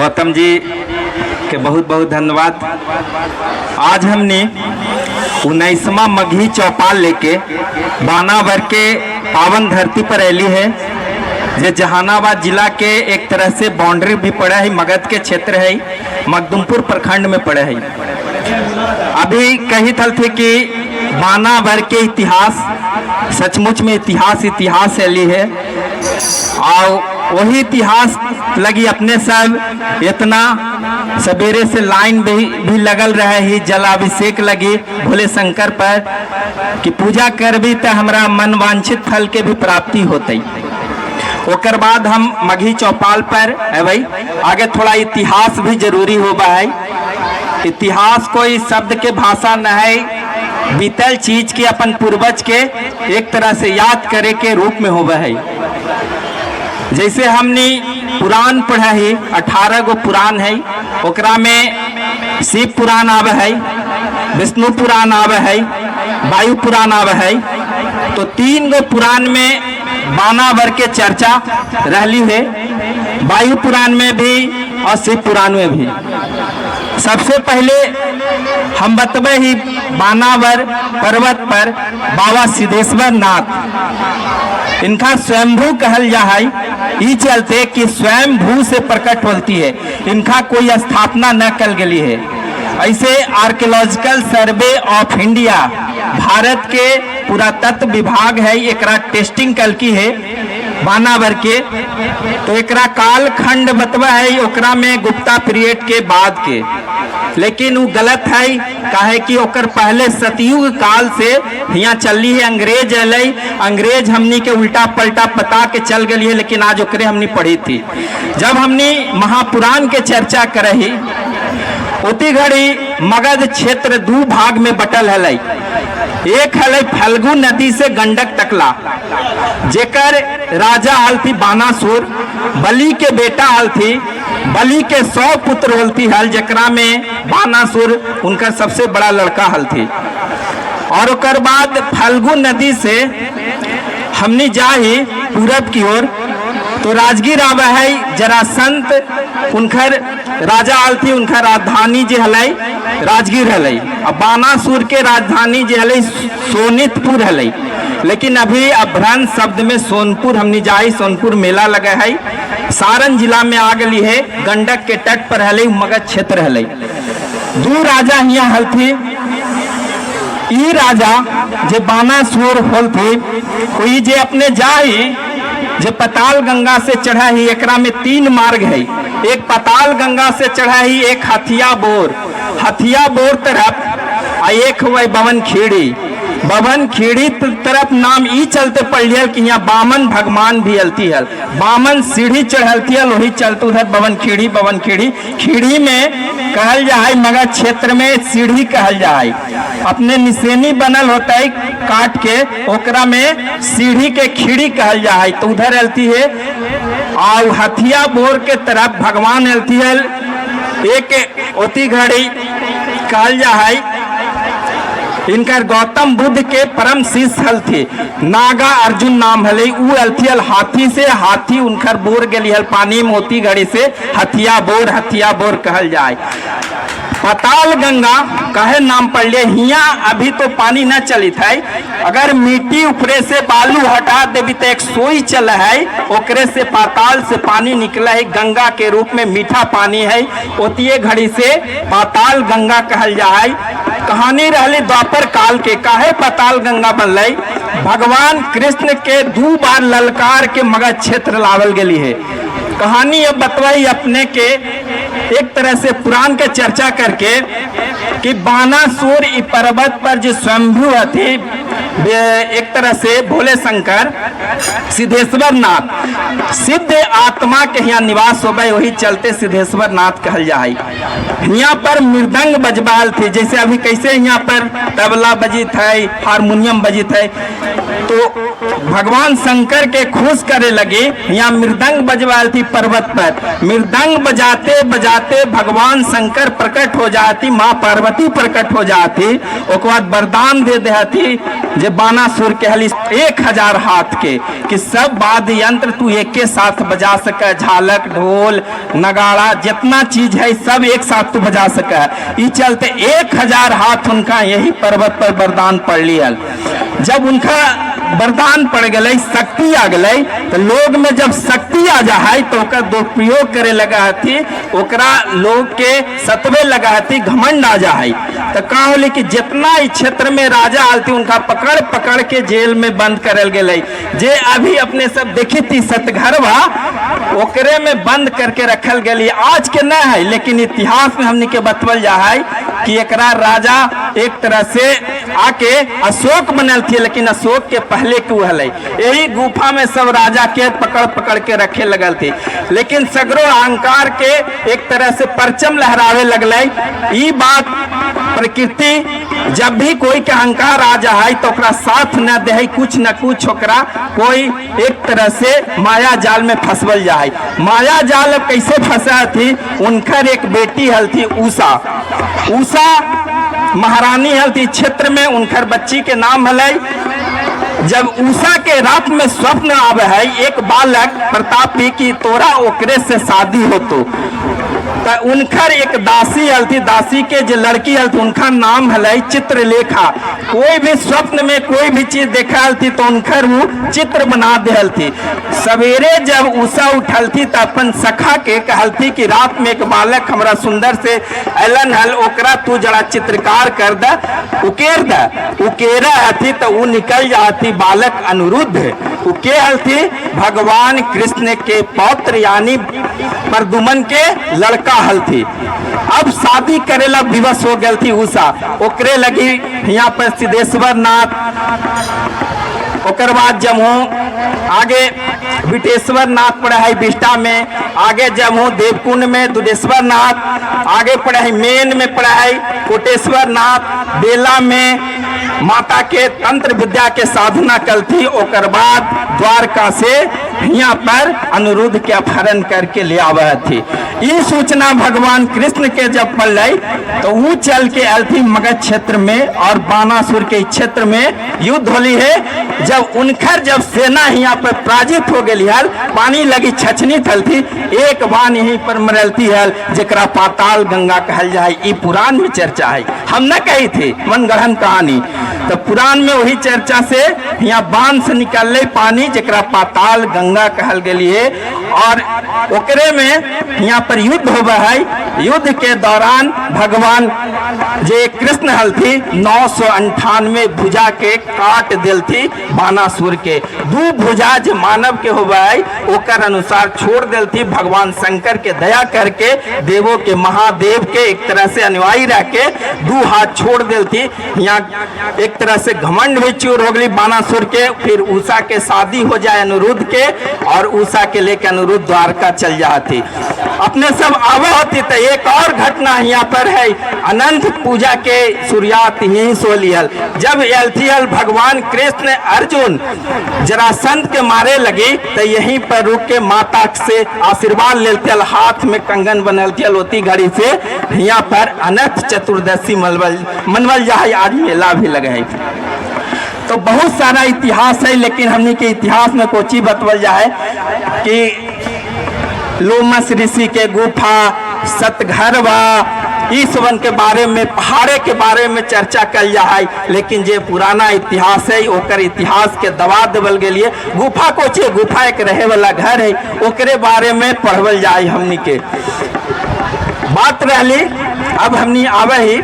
गौतम जी के बहुत बहुत धन्यवाद। आज हमने 19वां मगही चौपाल लेके बानावर के पावन धरती पर ऐली है, जे जहानाबाद जिला के एक तरह से बाउंड्री भी पड़े है, मगध के क्षेत्र है, मखदुमपुर प्रखंड में पड़े है। अभी कही थल थे कि बानावर के इतिहास सचमुच में इतिहास इतिहास ऐली है और वही इतिहास लगी अपने सब इतना सवेरे से लाइन भी लगल रहे ही जलाभिषेक लगी भोले शंकर पर कि पूजा करबी तो हमरा मन वांछित फल के भी प्राप्ति होते। ओकर बाद हम मगही चौपाल पर अबै। आगे थोड़ा इतिहास भी जरूरी होबा है। इतिहास कोई शब्द के भाषा न है, बीतल चीज के अपन पूर्वज के एक तरह से याद करे के रूप में होबा है। जैसे हमने पुराण पढ़ा है, 18 गो पुराण है, ओकरा में शिव पुराण आवे है, विष्णु पुराण आवे है, वायु पुराण आवे है। तो 3 गो पुराण में बानावर के चर्चा रहली है, वायु पुराण में भी और शिव पुराण में भी। सबसे पहले हम बतबे ही बानावर पर्वत पर बाबा सिद्धेश्वर नाथ, इनका स्वयंभू कहल जा है, ई चलते कि स्वयंभू से प्रकट होती है, इनका कोई स्थापना न कल गई है। ऐसे archaeological survey of India Bharat के पुरातत्व विभाग है, एकरा टेस्टिंग कल की है बानावर के, तो एकरा कालखंड बतवा है ओकरा में गुप्ता पीरियड के बाद के, लेकिन वो गलत है, काहे कि ओकर पहले सतयुग काल से यहाँ चली है। अंग्रेज अलै, अंग्रेज हमनी के उल्टा पलटा पता के चल गई है, लेकिन आज ओकरे हमनी पढ़ी थी। जब हमनी महापुराण के चर्चा करही उती घड़ी मगध क्षेत्र 2 भाग में बटल हलै। एक हलै फल्गु नदी से गंडक तकला, जेकर राजा हलथी बानासुर, बलि के बेटा हलथी, बलि के 100 पुत्र हलथी हल, जेकरा में बानासुर उनका सबसे बड़ा लड़का हलथी। और ओकर बाद फल्गु नदी से हमनी जाही पूरब की ओर तो राजगीर आवे है, जरासंत उनकर राजा हलथी, उनकर राजधानी जे हलै राजगीर हलै। और बानासुर के राजधानी जे हलै सोनितपुर हलै, लेकिन अभी अपभ्रंश शब्द में सोनपुर हमनी जाई, सोनपुर मेला लगे है, सारण जिला में आ गई है, गंडक के तट पर हलै, मगध क्षेत्र हलै। 2 राजा हियाँ हलथी। ई राजा जे बानासुर होलथी, कोई जे अपने जाही जे पताल गंगा से चढ़ा ही, एकरा में 3 मार्ग है। एक पताल गंगा से चढ़ा ही, एक हथिया बोर, हथिया बोर तरफ, आ एक हुआ बवन खेड़ी। बवन खेड़ी तरफ नाम ई चलते पड़ लिया कि यहाँ बामन भगवान भी अलती हल, बामन सीढ़ी चढ़लती हल, वही चलते उधर बवन खेड़ी। बवन खेड़ी खेड़ी में कहल जाए मगध क्षेत्र में सीढ़ी कहल जाए, अपने निशानी बनल होता है काट के, ओकरा में सीढ़ी के खीड़ी कहल जाए, तो उधर अलती है। और हथिया बोर के तरफ भगवान अलती है, एक ओती घड़ी कहल जाए इनकर गौतम बुद्ध के परम शिष्य हल थे, नागा अर्जुन नाम हले, उ अलथी हल हाथी से, हाथी उनकर बोर गेली हल पानी में, ओती घड़ी से हथिया बोर, हथिया बोर कहल जाए। पाताल गंगा काहे नाम पड़ लिया, हिया अभी तो पानी न चलित है, अगर मिट्टी ऊपरे से बालू हटा देवी तो एक सोई चल है, ओकरे से पाताल से पानी निकला है गंगा के रूप में, मीठा पानी है, ओतिये घड़ी से पाताल गंगा कहल जाए। कहानी रहली द्वापर काल के, काहे पाताल गंगा बनलै, भगवान कृष्ण के 2 बार ललकार के मगध क्षेत्र लावल गेली है। कहानी अब बतवाई अपने के एक तरह से पुराण के चर्चा करके कि बानासुर इ पर्वत पर जो स्वयंभू हथी, एक तरह से भोले शंकर सिद्धेश्वर नाथ सिद्ध आत्मा के यहाँ निवास होबे, वही चलते सिद्धेश्वर नाथ कहल जाए। यहाँ पर मृदंग बजबाल थी, जैसे अभी कैसे यहाँ पर तबला बजित है, हारमोनियम बजित है, तो भगवान शंकर के खुश करे लगे यहाँ मृदंग बजवाल थी पर्वत पर। मृदंग बजाते बजाते भगवान शंकर प्रकट हो जाती, माँ पार्वती प्रकट हो जाती, ओकर बाद वरदान दे देती जे बाणासुर के हली 1000 हाथ के, कि सब वाद्य यंत्र तू एक के साथ बजा सके, झालक ढोल नगाड़ा जितना चीज है सब एक साथ तू बजा सके। ई चलते 1000 हाथ उनका यही पर्वत पर वरदान पड़ लियल। जब उनका वरदान पड़ गए, शक्ति आ गए, तो लोग में जब शक्ति आ जा है तो ओकर दुरुपयोग करे लगा हथी, ओकरा लोग के सतवे लगा हथी, घमंड आ जा है। तो का होले कि जितना इस क्षेत्र में राजा आलती उनका पकड़ पकड़ के जेल में बंद करल गेलै। जे अभी अपने सब देखी थी सतघरवा, ओकरे में बंद करके रखल गेली। आज के न है, लेकिन इतिहास में हमनी के बतवल जा है कि एकरा राजा एक तरह से आके अशोक बनल थे, लेकिन अशोक के पहले क्यों हलै। यही गुफा में सब राजा के पकड़ पकड़ के रखे लगल थे, लेकिन सगरो अहंकार के एक तरह से परचम लहरावे लगलै। ई बात प्रकृति जब भी कोई के अहंकार आ जाए तो ओकरा साथ न दे, कुछ न कुछ ओकरा कोई एक तरह से माया जाल में फंसवल जाए। माया जाल कैसे फंसा थी, उनकर एक बेटी हल थी उषा। उषा महारानी हल थी क्षेत्र में, उनकर बच्ची के नाम हलै। जब उषा के रात में स्वप्न आवे है एक बालक प्रतापी की तोरा ओकरे से शादी होतो, तो उनकर एक दासी हलथी, दासी के जो लड़की हलथी उनका नाम हलै चित्रलेखा। कोई भी स्वप्न में कोई भी चीज देखा हलथी तो उनकर वो चित्र बना दे हलथी। सवेरे जब उषा उठलथी तो अपन सखा के कहलथी कि रात में एक बालक हमरा सुंदर से अलन हल, ओकरा तू जरा चित्रकार कर the, उकेर the. उकेरा हथी तो वो निकल जाती बालक अनिरुद्ध। उ के हलथी भगवान कृष्ण के पौत्र यानी प्रद्युमन के लड़का हलथी। अब शादी करेला विवश हो गई थी उषा। ओकरे लगी यहाँ पर सिद्धेश्वर नाथ, ओकर बाद जब हूँ आगे विटेश्वर नाथ पड़े है बिष्टा में, आगे जब हूँ देवकुंड में दुधेश्वर नाथ, आगे पड़े है मेन में पड़े है कोटेश्वर नाथ, बेला में माता के तंत्र विद्या के साधना कल थी। ओकर बाद द्वारका से यहाँ पर अनिरुद्ध के अपहरण करके ले आवे थी। ये सूचना भगवान कृष्ण के जब पड़ल तो वो चल के आयल थी मगध क्षेत्र में और बाणासुर के क्षेत्र में युद्ध होली है। जब उनकर जब सेना यहाँ पर पराजित हो गई हल, पानी लगी छछनी थल थी, एक बाण यहीं पर मरलती हल जरा पाताल गंगा कहल जाए। ई पुराण में चर्चा है, हम न कही थी मनगढ़ंत कहानी। तो पुराण में वही चर्चा से यहाँ बांध से निकलले पानी जरा पाताल गंगा कहल गेली है। और ओकरे में यहाँ पर युद्ध होवे है। युद्ध के दौरान भगवान जे कृष्ण हलथी 998 भुजा के काट दिलथी बाणासुर के। दू भुजा जे मानव के होवे है ओकर अनुसार छोड़ दिलथी। भगवान शंकर के दया करके देवों के महादेव के एक तरह से अनुयायी रह के दू हाथ छोड़ दिलथी। यहाँ एक तरह से घमंड भी चूर हो गई बाणासुर के। फिर उषा के शादी हो जाए अनिरुद्ध के और उषा के लेके अनिरुद्ध द्वारका चल जाती। अपने सब आवे होती तो एक और घटना यहाँ पर है, अनंत पूजा के शुरुआत यहीं सो लियल। जब एलथीएल भगवान कृष्ण अर्जुन जरासंध के मारे लगी तो यहीं पर रुक के माता से आशीर्वाद लेते, हाथ में कंगन बनलती होती घड़ी से यहाँ पर अनंत चतुर्दशी मनवल जाए। आज मेला भी लगे है। तो बहुत सारा इतिहास है, लेकिन हमने के इतिहास में कोची बतवल जाए कि लोमस ऋषि के गुफा, सतघरवा, इस वन के बारे में, पहाड़े के बारे में चर्चा कल जाए, लेकिन जे पुराना इतिहास है ओकर इतिहास के दबा देवल गेलिए। गुफा कोची, गुफा एक रहे वाला घर है, ओकरे बारे में पढ़वल जाए। हमनी के बात रहली। अब हमनी आवे ही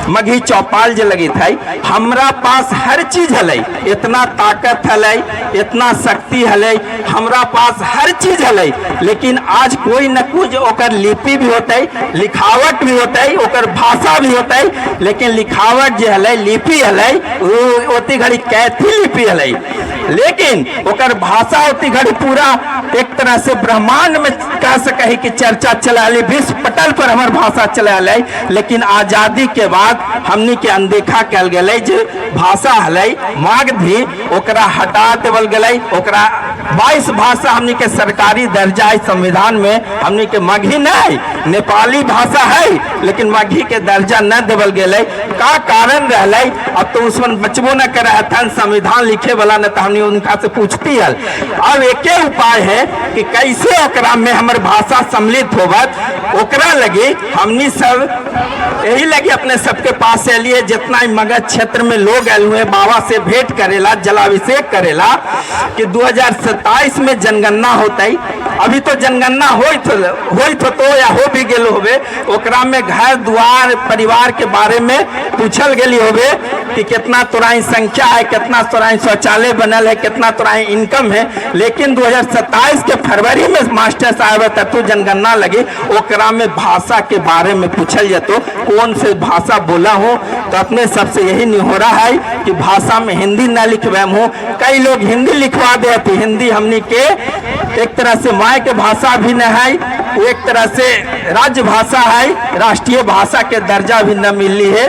मगही चौपाल जे लगी थी। हमरा पास हर चीज हलै, इतना ताकत हलै, इतना शक्ति हलै, हमरा पास हर चीज हलै, लेकिन आज कोई न कुछ ओकर लिपि भी होतै, लिखावट भी होतै, ओकर भाषा भी होतै, लेकिन लिखावट जे हलै, लिपि हलै, वो ओती घड़ी कैथी लिपि हलै, लेकिन ओकर भाषा ओती घड़ी पूरा एक तरह से ब्रह्मांड में कह सके कि चर्चा चला, विश्व पटल पर हमार भाषा चला, लेकिन आजादी के बाद बाद हमनी के अनदेखा कल गेलै। जे भाषा हलै मागधी ओकरा हटा देवल गेलै। ओकरा 22 भाषा हमनी के सरकारी दर्जा है संविधान में, हमनी के मगही नहीं नेपाली भाषा है लेकिन मगही के दर्जा न देवल गेलै। का कारण रहलै? अब तो उसमें बचबो न करे हथन संविधान लिखे वाला, न तो हमनी उनका से पूछती हल। अब एके उपाय है कि कैसे ओकरा में हमर भाषा सम्मिलित होवत, ओकरा लगी हमनी सब यही लगी अपने सबके पास एलिए। जितना ही मगध क्षेत्र में लोग आए हुए बाबा से भेंट करेला, जलाभिषेक करेला कि 2027 में जनगणना होता। अभी तो जनगणना होइत होइत तो या हो भी गेल होबे, ओकरा में घर द्वार परिवार के बारे में पूछल गेली होबे कि कितना तोराई संख्या है, कितना तोराई शौचालय बनल है, कितना तोराई इनकम है। लेकिन 2027 के फरवरी में मास्टर साहब तत्व जनगणना लगी, ओकरा में भाषा के बारे में पूछल जतो, कौन से भाषा बोला हो। तो अपने सबसे यही निहोरा है कि भाषा में हिंदी न लिखवे हो। कई लोग हिंदी लिखवा दे, हिंदी हमनी के एक तरह से माय के भाषा भी न है, वो एक तरह से राज्य भाषा है, राष्ट्रीय भाषा के दर्जा भी न मिली है।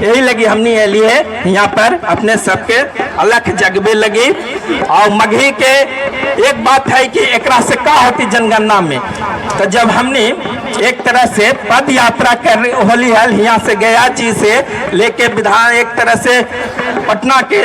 यही लगी हमनी एली है यहाँ पर अपने सबके अलग जगबे लगी। और मगही के एक बात है कि एकरा से का होती जनगणना में, तो जब हमने एक तरह से पद यात्रा कर होली हल यहाँ से गया जी से लेके विधान एक तरह से पटना के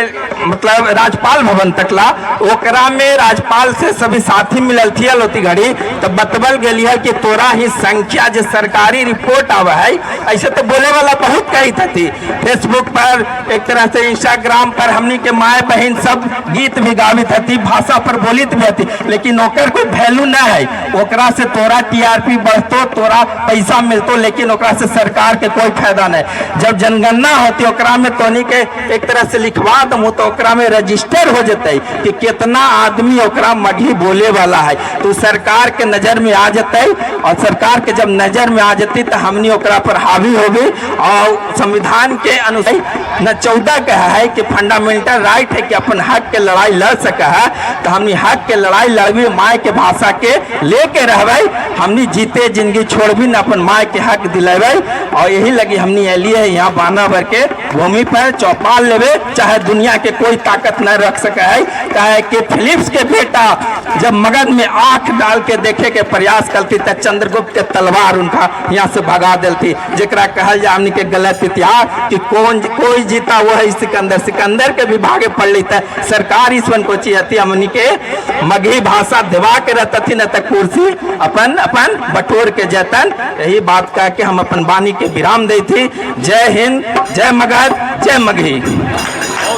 मतलब राज्यपाल भवन तक ला, ओकरा में राज्यपाल से सभी साथी मिलल थी होती घड़ी, तो बतबल गेली है कि तोरा ही संख्या जो सरकारी रिपोर्ट आवे है, ऐसे तो बोले वाला बहुत कही थी फेसबुक पर, एक तरह से इंस्टाग्राम पर हमनी के माए बहन सब गीत भी गावित हती, भाषा पर बोलित भी हती, लेकिन ओकर कोई वैल्यू ना है। ओकरा से तोरा टीआरपी बढ़तो, तोरा पैसा मिलतो, लेकिन ओकरा से सरकार के कोई फायदा नहीं। जब जनगणना होती ओकरा में तोनी के एक तरह से लिखवा दमू तो ओकरा में रजिस्टर हो जतई कि कितना आदमी ओकरा मगही बोले वाला है, तो सरकार के नजर में आ जतई। और सरकार के जब नजर में आ जती तो हमनी ओकरा पर हावी होगी। और संविधान के अनुसार न 14 का है कि फंडामेंटल राइट है कि अपन हक के लड़ाई लड़ सका है, तो हमनी हक के लड़ाई लड़बी, माय के भाषा के लेके रहबै, हमनी जीते जिंदगी छोड़बी न अपन माय के हक दिलेबै। और यही लगी हमनी एलिए है यहाँ बानावर के भूमि पर चौपाल लेवे, चाहे दुनिया के कोई ताकत न रख सके है। चाहे कि फिलिप्स के बेटा जब मगध में आंख डाल के देखे के प्रयास करती त चंद्रगुप्त के तलवार उनका यहाँ से भगा दिलती, जेकरा कहल जाए हमनी के गलत इतिहास कि कौन कोई जीता वो है सिकंदर, सिकंदर के भी भागे पड़ ली। सरकार ईश्वर को चाहिए हमनी के मगही भाषा दिवा के रहती न त कुर्सी अपन अपन बटोर के जतन। यही बात कह के हम अपन वाणी के विराम दी थी। जय हिंद, जय मगध, जय मगही।